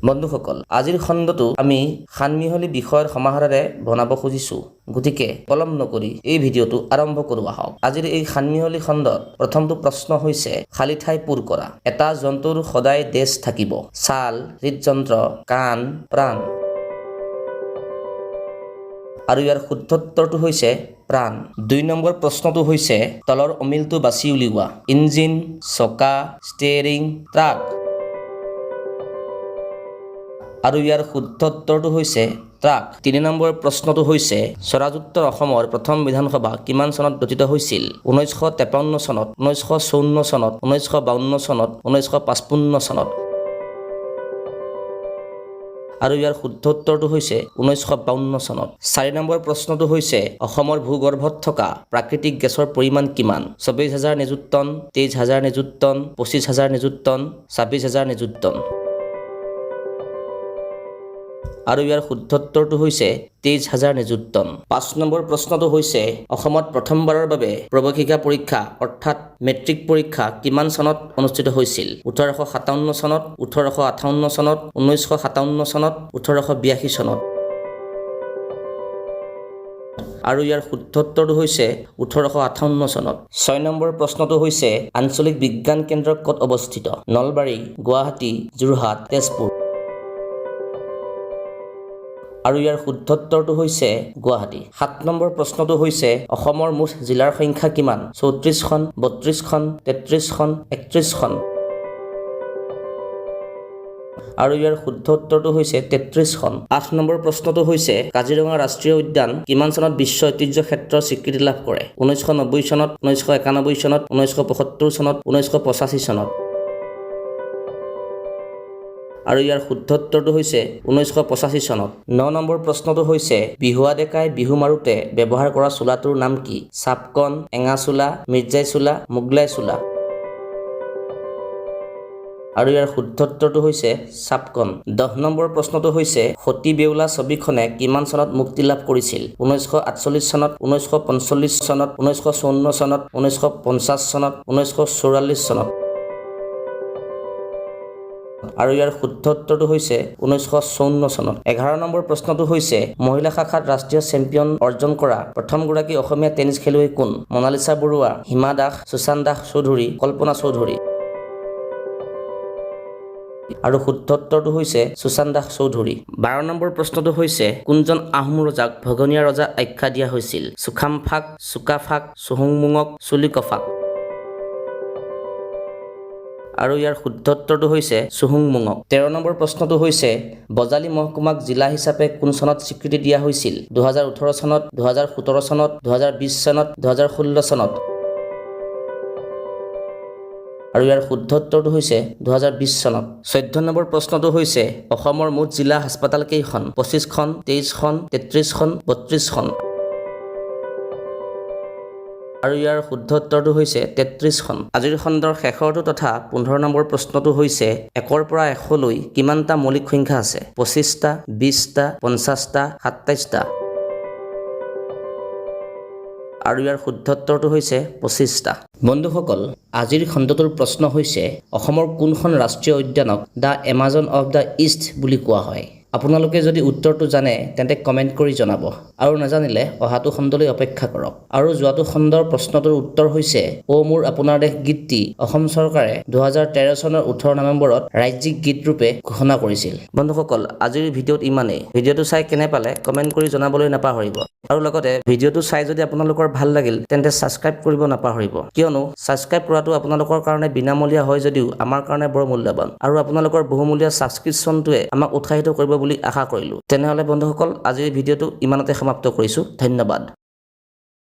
বন্ধুসকল, আজিৰ খণ্ডটো আমি খানমিহলি বিষয়ৰ সমাহাৰেৰে বনাব খুজিছোঁ। গতিকে পলম নকৰি এই ভিডিঅ'টো আৰম্ভ কৰোঁ আহক। আজিৰ এই খানমিহলি খণ্ডত প্ৰথমটো প্ৰশ্ন হৈছে খালী ঠাই পূৰ কৰা। এটা জন্তুৰ সদায় ডেছ থাকিব: ছাল, হৃদযন্ত্ৰ, কাণ, প্ৰাণ। আৰু ইয়াৰ শুদ্ধ উত্তৰটো হৈছে প্ৰাণ। 2 নম্বৰ প্ৰশ্নটো হৈছে তলৰ অমিলটো বাছি উলিওৱা: ইঞ্জিন, চকা, ষ্টেয়াৰিং, ট্ৰাক। আৰু ইয়াৰ শুদ্ধ উত্তৰটো হৈছে ট্ৰাক। 3 নম্বৰ প্ৰশ্নটো হৈছে স্বৰাজোত্তৰ অসমৰ প্ৰথম বিধানসভা কিমান চনত গঠিত হৈছিল? 1953 চনত, 1954 চনত, 1952 চনত, 1955 চনত। আৰু ইয়াৰ শুদ্ধ উত্তৰটো হৈছে 1952 চনত। 4 নম্বৰ প্ৰশ্নটো হৈছে অসমৰ ভূগৰ্ভত থকা প্ৰাকৃতিক গেছৰ পৰিমাণ কিমান? 24 হাজাৰ নিযুত টন, 23 হাজাৰ নিযুত টন, 25 হাজাৰ নিযুত টন, 26 হাজাৰ নিযুত টন। আৰু ইয়াৰ শুদ্ধ উত্তৰটো হৈছে 23 হাজাৰ নিযুত টন। 5 নম্বৰ প্ৰশ্নটো হৈছে অসমত প্ৰথমবাৰৰ বাবে প্ৰৱেশিকা পৰীক্ষা অৰ্থাৎ মেট্ৰিক পৰীক্ষা কিমান চনত অনুষ্ঠিত হৈছিল? 1857 চনত, 1858 চনত, 1957 চনত, 1882 চনত। আৰু ইয়াৰ শুদ্ধ উত্তৰটো হৈছে 1858 চনত। 6 নম্বৰ প্ৰশ্নটো হৈছে আঞ্চলিক বিজ্ঞান কেন্দ্ৰ ক'ত অৱস্থিত? নলবাৰী, গুৱাহাটী, যোৰহাট, তেজপুৰ। আৰু ইয়াৰ শুদ্ধ উত্তৰটো হৈছে গুৱাহাটী। 7 নম্বৰ প্ৰশ্নটো হৈছে অসমৰ মুঠ জিলাৰ সংখ্যা কিমান? 34খন, 32খন, 33খন, 31খন। আৰু ইয়াৰ শুদ্ধ উত্তৰটো হৈছে 33খন। 8 নম্বৰ প্ৰশ্নটো হৈছে কাজিৰঙা ৰাষ্ট্ৰীয় উদ্যান কিমান চনত বিশ্ব ঐতিহ্য ক্ষেত্ৰৰ স্বীকৃতি লাভ কৰে? 1990 চনত, 1991 চনত, 1975 চনত, 1985 চনত। আৰু ইয়াৰ শুদ্ধ উত্তৰটো হৈছে 1985 চনত। 9 নম্বৰ প্ৰশ্নটো হৈছে বিহুৱা ডেকাই বিহু মাৰোঁতে ব্যৱহাৰ কৰা চোলাটোৰ নাম কি? চাপকণ, এঙা চোলা, মিৰ্জাই চোলা, মোগলাই চোলা। আৰু ইয়াৰ শুদ্ধ উত্তৰটো হৈছে চাপকণ। 10 নম্বৰ প্ৰশ্নটো হৈছে সতী বেউলা ছবিখনে কিমান চনত মুক্তি লাভ কৰিছিল? 1948 চনত, 1945 চনত, 1954 চনত, 1950 চনত, 1944 চনত। আৰু ইয়াৰ শুদ্ধ উত্তৰটো হৈছে 1954 চনত। 11 নম্বৰ প্ৰশ্নটো হৈছে মহিলা শাখাত ৰাষ্ট্ৰীয় চেম্পিয়ন অৰ্জন কৰা প্ৰথমগৰাকী অসমীয়া টেনিছ খেলুৱৈ কোন? মনালিছা বৰুৱা, হিমা দাস, সুশান্ত দাস চৌধুৰী, কল্পনা চৌধুৰী। আৰু শুদ্ধ উত্তৰটো হৈছে সুশান্ত দাস চৌধুৰী। 12 নম্বৰ প্ৰশ্নটো হৈছে কোনজন আহোম ৰজাক ভগনীয়া ৰজা আখ্যা দিয়া হৈছিল? চুখামফাক, চুকাফাক, চুহুংমুঙক, চুলিকফাক। আৰু ইয়াৰ শুদ্ধ উত্তৰটো হৈছে চুহুংমুঙক। 13 নম্বৰ প্ৰশ্নটো হৈছে বজালী মহকুমাক জিলা হিচাপে কোন চনত স্বীকৃতি দিয়া হৈছিল? 2018 চনত, 2017 চনত, 2020 চনত, 2016 চনত। আৰু ইয়াৰ শুদ্ধ উত্তৰটো হৈছে 2020 চনত। 14 নম্বৰ প্ৰশ্নটো হৈছে অসমৰ মুঠ জিলা হাস্পতাল কেইখন? 25খন, 23খন, 33খন, 32খন। আৰু ইয়াৰ শুদ্ধ উত্তৰটো হৈছে 33খন। আজিৰ খণ্ডৰ শেষৰটো তথা 15 নম্বৰ প্ৰশ্নটো হৈছে 1ৰ পৰা 100লৈ কিমানটা মৌলিক সংখ্যা আছে? 25টা, 20টা, 50টা, 27টা। আৰু ইয়াৰ শুদ্ধ উত্তৰটো হৈছে 25টা। বন্ধুসকল, আজিৰ খণ্ডটোৰ প্ৰশ্ন হৈছে অসমৰ কোনখন ৰাষ্ট্ৰীয় উদ্যানক "The Amazon of the East" বুলি কোৱা হয়? আপোনালোকে যদি উত্তৰটো জানে, তেন্তে কমেণ্ট কৰি জনাব আৰু নাজানিলে অহাটো খণ্ডলৈ অপেক্ষা কৰক। আৰু যোৱাটো খণ্ডৰ প্ৰশ্নটোৰ উত্তৰ হৈছে অ' মোৰ আপোনাৰ দেশ গীতটি অসম চৰকাৰে 2013 চনৰ 18 নৱেম্বৰত ৰাজ্যিক গীত ৰূপে ঘোষণা কৰিছিল। বন্ধুসকল, আজিৰ ভিডিঅ'ত ইমানেই। ভিডিঅ'টো চাই কেনে পালে কমেণ্ট কৰি জনাবলৈ নাপাহৰিব আৰু লগতে ভিডিঅ'টো চাই যদি আপোনালোকৰ ভাল লাগিল, তেন্তে ছাবস্ক্ৰাইব কৰিব নাপাহৰিব, কিয়নো ছাবস্ক্ৰাইব কৰাটো আপোনালোকৰ কাৰণে বিনামূলীয়া হয় যদিও আমাৰ কাৰণে বৰ মূল্যৱান আৰু আপোনালোকৰ বহুমূলীয়া ছাবস্ক্ৰিপশ্যনটোৱে আমাক উৎসাহিত কৰিব বুলি আশা কৰিলোঁ। তেনেহ'লে বন্ধুসকল, আজিৰ ভিডিঅ'টো ইমানতে সমাপ্ত কৰিছোঁ। ধন্যবাদ।